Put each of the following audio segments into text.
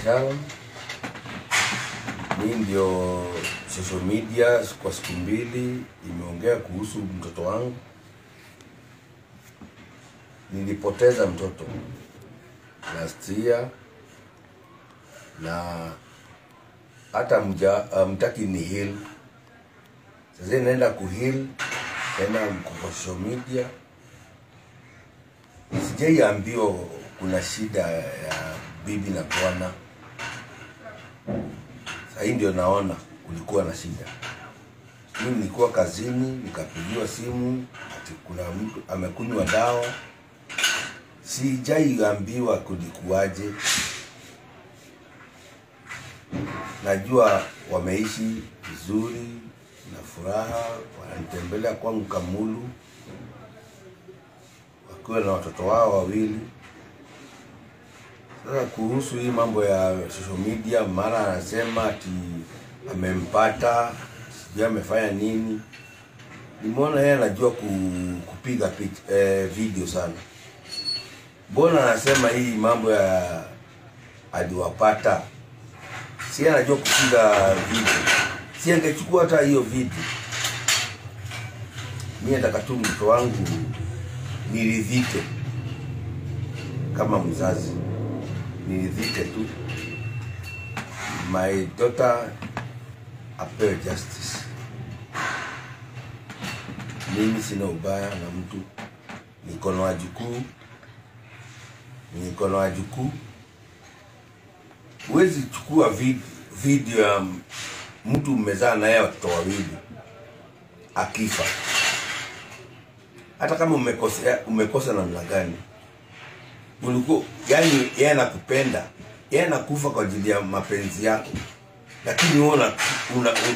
biashara. Mimi ndio social media kwa siku mbili imeongea kuhusu mtoto wangu. Nilipoteza mtoto last year na hata mtaki ni heal. Sasa naenda ku heal tena kwa social media. Sijaiambiwa kuna shida ya bibi na bwana. Sasa ndio naona kulikuwa na shida. Mimi nilikuwa kazini, nikapigiwa simu ati kuna mtu amekunywa dawa. Sijaiambiwa kulikuwaje. Najua wameishi vizuri na furaha, wananitembelea kwangu Kamulu wakiwa na watoto wao wawili. Sasa kuhusu hii mambo ya social media, mara anasema ati amempata, sijui amefanya nini. Nimeona yeye anajua kupiga video sana. Mbona anasema hii mambo ya aliwapata? Si anajua kupiga video. Si angechukua hata hiyo video. Mimi nataka tu mtoto wangu niridhike kama mzazi. Niridhike tu. My daughter apewe justice. Mimi sina ubaya na mtu. Niko na wajukuu. Niko na wajukuu. Huwezi chukua video ya mtu mmezaa naye watoto wawili akifa. Hata kama umekosa namna gani. Ulikuwa yani yeye anakupenda, yeye anakufa kwa ajili ya mapenzi yako. Lakini wewe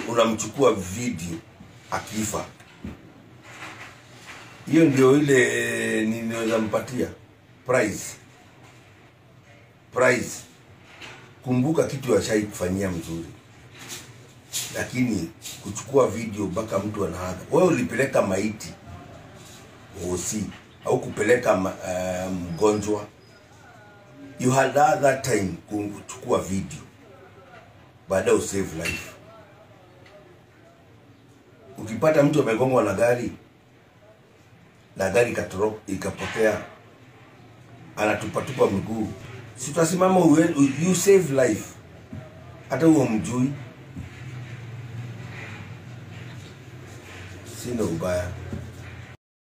unamchukua video akifa. Hiyo ndio ile ninaweza mpatia prize. Prize. Kumbuka kitu ashai kufanyia mzuri. Lakini kuchukua video mpaka mtu anaaga. Wewe ulipeleka maiti OC au kupeleka mgonjwa. You had that time kuchukua video. Baada usave life. Ukipata mtu amegongwa na gari, na gari ikapotea, anatupatupa mguu, si utasimama you save life. Hata huo mjui. Sina ubaya.